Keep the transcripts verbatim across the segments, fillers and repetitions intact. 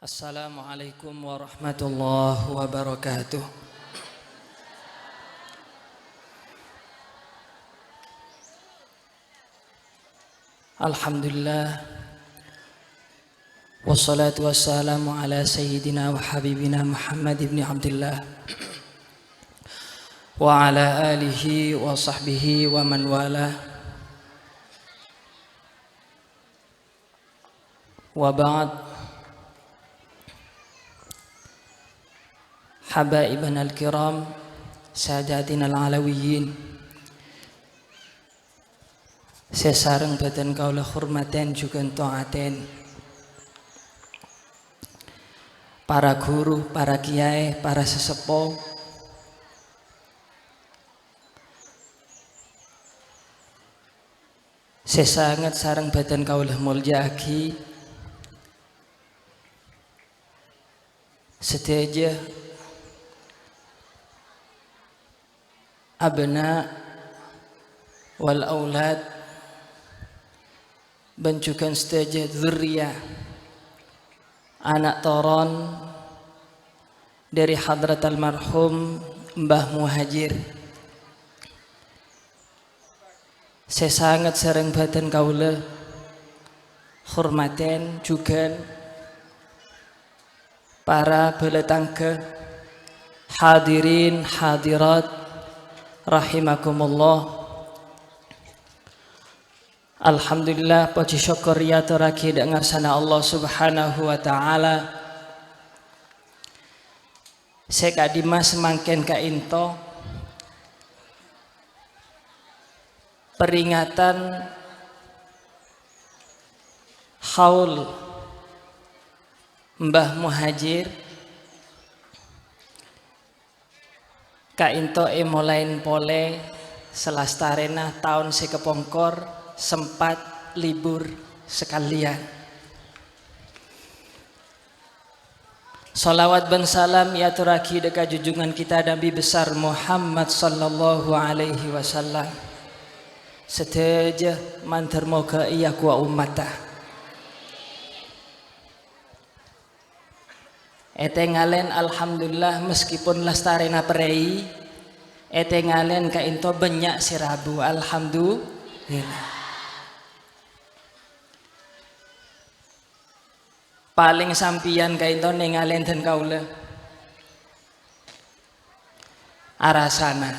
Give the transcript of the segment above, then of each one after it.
Assalamualaikum warahmatullahi wabarakatuh. Alhamdulillah. Wassalatu wassalamu ala sayyidina wa habibina Muhammad ibni Abdillah wa ala alihi wa sahbihi wa man wala. Wa ba'd. Habaibana al-kiram, sadatina al-alawiyyin. Sè sareng bâdhân kaulâ hormatèn jhughân to'atèn. Para ghuru, para kiyaè, para saseppo. Sè sanget sareng bâdhân kaulâ molja'aghi. Sadhâjâ abna' wal aulad bân jhughân sadhâjâ dzurriyah, ana' toron dhâri hadrat almarhum Mbah Muhajir. Sè sanget sareng bâdhân kaulâ hormatèn jhughân para bhâlâ tangghâ, hadirin hadirat rahimakumullah. Alhamdulillah, pojhi sokkor èyatorraghi dâ' ngarsana Allah Subhanahu wa Ta'ala. Sè ka'dimma samangkèn ka'ènto peringatan haul Mbah Muhajir ka'ènto èmolaè polè salastarèna taon sè kapongkor sempat libur sakalèyan. Shalawat bân salam èyatorraghi dâ' ka junjungan kita Nabi besar Muhammad sallallahu alaihi wasallam. Sadhâjâ mandhâr moghâ èyakowa ommatta. Ètengalèn, alhamdulillah, meskipun lastarèna perrèi, ètengalèn ka'ènto bânnya' sè rabu, alhamdulillah. Palèng sampèyan ka'ènto nèngalè dhân kaulâ. Arasana.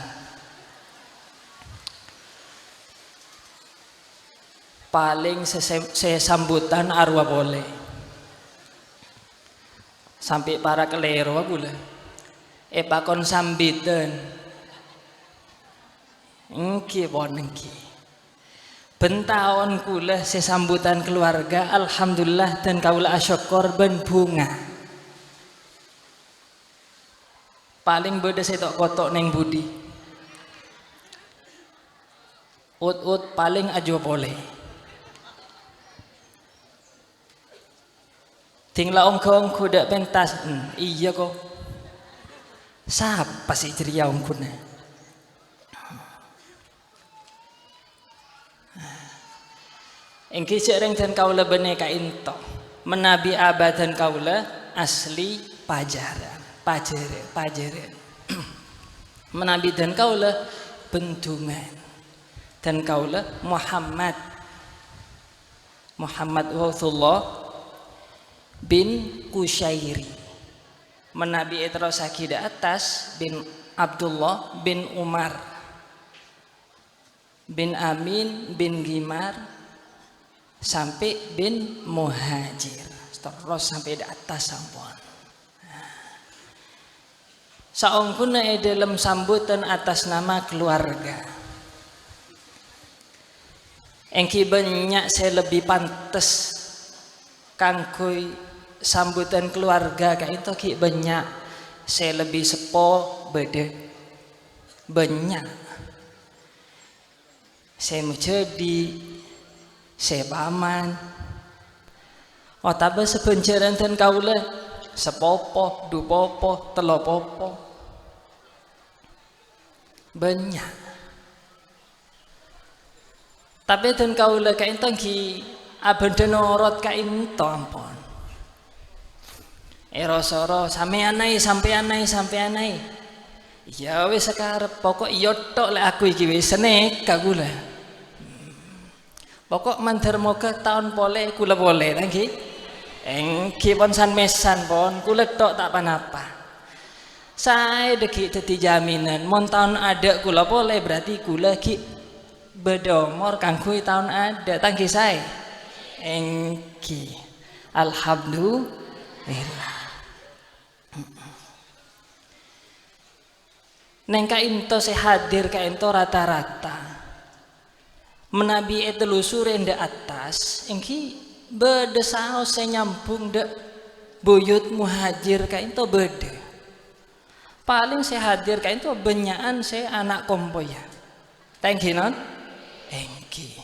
Palèng sè, sè, sè sambutan arowa polè. Sampè' para kalèro kaulâ. Èpakon sambitan. Èngghi pon èngghi. Bân taon kaulâ sè sambutan keluarga, alhamdulillah, dhân kaulâ asokkor bân bhunga. Palèng bâdâ sè to'-koto' neng budi. Ut-ut palèng ajuwâ polè. Dhing la ongghu-ongghu dâ' pentas, hmm, iyâ ko. Sapa sè jârèya ongghuna? Èngghi jhâ' rèng dhân kaulâ bânnè ka'ènto. Manabi abâ dhân kaulâ asli Pajârân, Pajârân, Pajârân. Manabi dhân kaulâ Bendungan. Dhân kaulâ Muhammad. Muhammad Wahdullah bin Kusyairi. Manabi èterrossaghi dâ' attas bin Abdullah bin Umar. Bin Amin bin Gimar, sampè' bin Muhajir. Terros sampè' dâ' attas sampon. Saongghuna è dhâlem sambutan atas nama keluarga. Èngghi bânnya' sè lebbi pantes kaangghuy sambutan keluarga ka'ènto ghi' bânnya' sè lebbi seppo bâdâ. Bânnya'. Sè mojhâdhi', sè paman, otabâ sabhânjhârân dhân kaulâ, sapopo, dupopo, tellopopo. Bânnya'. Tapè dhân kaulâ ka'ènto ghi' abândhâ norot ka'ènto ampon. Èro-soro, "Sampèyan aè, sampèyan aè, sampèyan aè." "Iyâ wis sakarep, pokok iyâ tok lè aku iki wis senèka ghulâ. Pokok mandhâr mogâ taon polè ghulâ polè, ta' ènggi?" "Ènggi pon san-mèsan pon, ghulâ tok ta' ponapa." Saè dâgghi' dhâddhi jaminan, mon taon adâ' ghulâ polè, berarti ghulâ ghi' bâdâ omor kaangghuy taon adâ', ta' ènggi saè? Ènggi. Alhamdulillah. Neng ka'ento sè hadir ka'ento rata-rata. Manabi ètelusuri dâ' attas, ènggi bâdâ saos sè nyambung dâ' buyut Muhajir ka'ento bâdâ. Palèng sè hadir ka'ento bânnya'an sè ana' kompoyya. Ta' ènggi, non? Ènggi.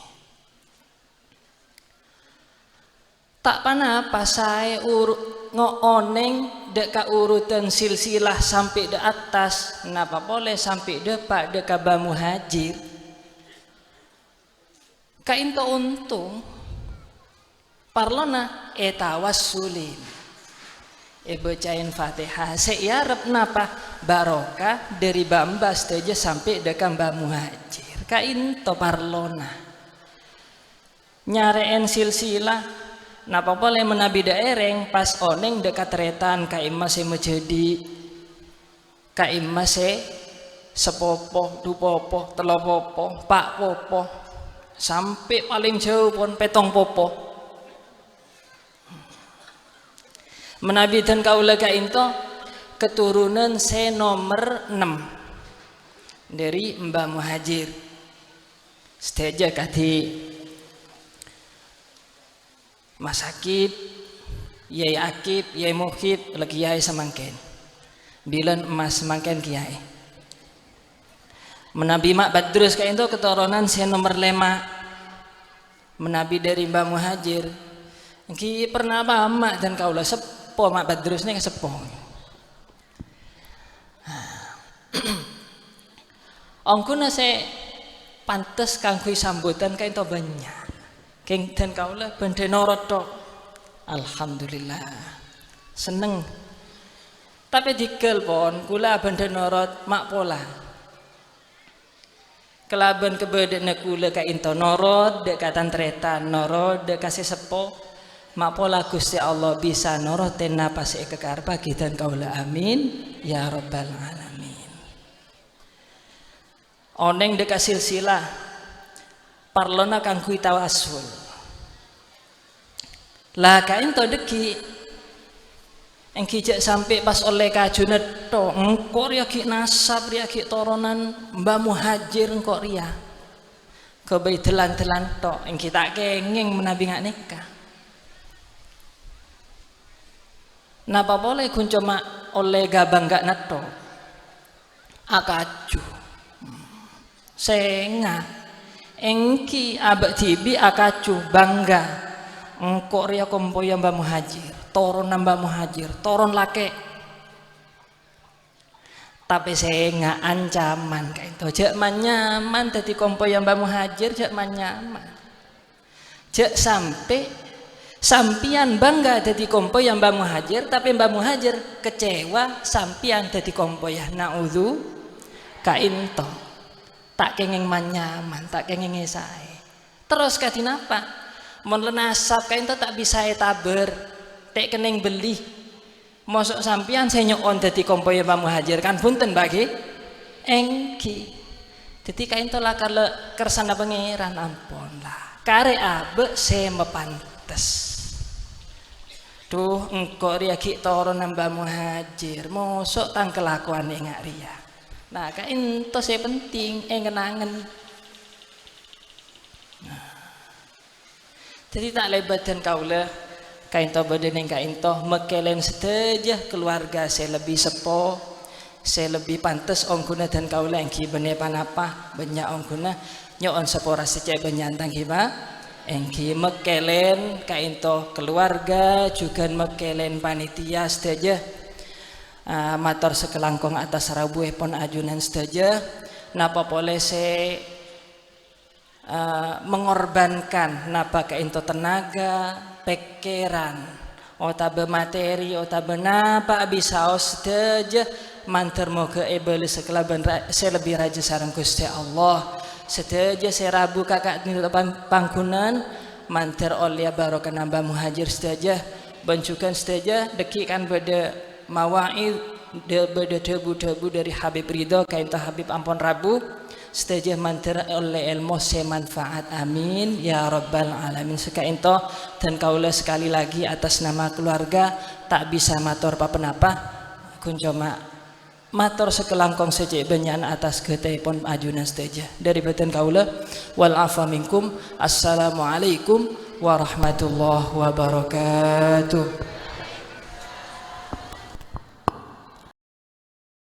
Ta' ponapa saè uru-, ngo-, oneng dâ' ka urutan silsilah sampè' dâ' attas, napa polè sampè' dâpa' dâ' ka Mbah Muhajir. Ka'ento ontong, parlona ètawassulin. Èbâcaèn Fatihah, sè èarep napa? Barokah dâri bâ'-embâ' sadhâjâ sampè' dâ' ka Mbah Muhajir. Ka'ento parlona. Nyarè'èn silsilah, napa polè manabi dâ' èrèng pas oneng dâ' ka tarètan ka'imma sè majhâdhi', ka'imma sè sapopo, du popo, tello popo, pa' popo, sampè' palèng jhâu pon pèttong popo. Manabi dân kaulâ ka'ento keturunan sè nomer ennem dâri Mbah Muhajir. Sadhâjâ kadhi Mas Akib, Yai Akib, Yai Mukhib, la kèyaè samangkèn. Bilân emmas samangkèn kèyaè. Manabi Ma' Badrus ka'ento ketoronan sè nomer lèma'. Manabi dâri Mbah Muhajir, ènggi pernah bâ' ma' dân kaulâ seppo, Ma' Badrus nèka seppo. Ongghuna sè pantes kaangghuy sambutan ka'ento bânnya'. Kèng dân kaulâ bhândhâ norot tok. Alhamdulillah. Senneng. Tapè dhigghâl pon, kaulâ abhândhâ norot ma' pola. Kalabân kabâdâ'ânna kaulâ ka'ento norot dâ' ka tan-tarètan, norot dâ' ka sè seppo, ma' pola Ghustè Allah bisa norotè napa sè èkakarepaghi dân kaulâ. Amin, ya rabbal alamin. Onèng dâ' ka silsilah, parlona kaangghuy tawassul. La ka'ento dâgghi', ènggi jhâ' sampè' pas ollè kajuna tok, engko' rèya ghi' nasab, rèya ghi' toronan Mbah Muhajir engko' rèya. Ghâbây dhâlân-dhâlân tok, ènggi ta' kèngèng manabi nga' nèka. Napa polè ghun coma ollè ga-bângga'na tok? Akaju. Sènga'. Ènggi abâ' dhibi' akaju, bângga. Engko' rèya kompoyya Mbah Muhajir, toronna Mbah Muhajir, toron lakè'. Tapè sènga' ancaman ka'ento, jhâ' man-nyaman dhâddhi kompoyya Mbah Muhajir, jhâ' man-nyaman. Jhâ' sampè' sampèyan bângga dhâddhi kompoyya Mbah Muhajir, tapè Mbah Muhajir kecewa sampèyan dhâddhi kompoyya. Na'udzu, ka'ento. Ta' kèngèng man-nyaman, ta' kèngèng èsaè. Terros kadhi napa? Mon la nasab ka'ento ta' bisa ètabâr, tè' kennèng bellè. Moso' sampèyan sè nyo'on dhâddhi kompoyya Mbah Muhajir, kan bhunten, Mbah, ghi? Ènggi. Dhâddhi ka'ento la kala kersana Pangèran, ampon, la. Karè abâ' sè mapantes. Duh, engko' rèya ghi' toronna Mbah Muhajir, moso' tang kalakowan ènga' rèya. Nah, ka'ento sè penting, èngen-angen. Nah. Dhâddhi ta' lèbât dân kaulâ, ka'ento bâdâ neng ka'ento, mèkkèlèn sadhâjâ kaluwarga sè lebbi seppo, sè lebbi pantes ongghuna dân kaulâ ènggi bânnè ponapa, bânnya' ongghuna, nyo'on sapora sè cè' bânnya'an tang ghibâ, ènggi mèkkèlèn ka'ento kaluwarga, jhughân mèkkèlèn panitia sadhâjâ. Ah, mator sakalangkong atas rabuèpon ajunan sadhâjâ, napa polè sè eh, mengorbankan napa ka'ento tenaga, pèkkèran, otabâ materi, otabâ napa bisaos sadhâjâ, mandhâr moghâ èbâlessa kalabân ra-, sè lebbi rajâ sareng Ghustè Allah. Sadhâjâ sè rabu ka ka'dinto pan-, pangghuna'an, mandhâr ollèya barokah nambâ muhajir sadhâjâ. Bân jhughân sadhâjâ, dhâggi' kan bâdâ mawa'id, dâ-, bâdâ dhâbu-dhâbu dâri Habib Ridho, ka'dinto Habib ampon rabu. Sadhâjâ mandhâr ollè èlmo sè manfaat. Amin, ya rabbal alamin. Saka'dinto, dân kaulâ sekali lagi atas nama keluarga ta' bisa mator pa-ponapa. Ghun coma mator sakalangkong sè cè' bânnya'an atas ghâtèèpon ajunan sadhâjâ. Dâri bhâdhân kaulâ, wal afa minkum. Assalamualaikum warahmatullahi wabarakatuh.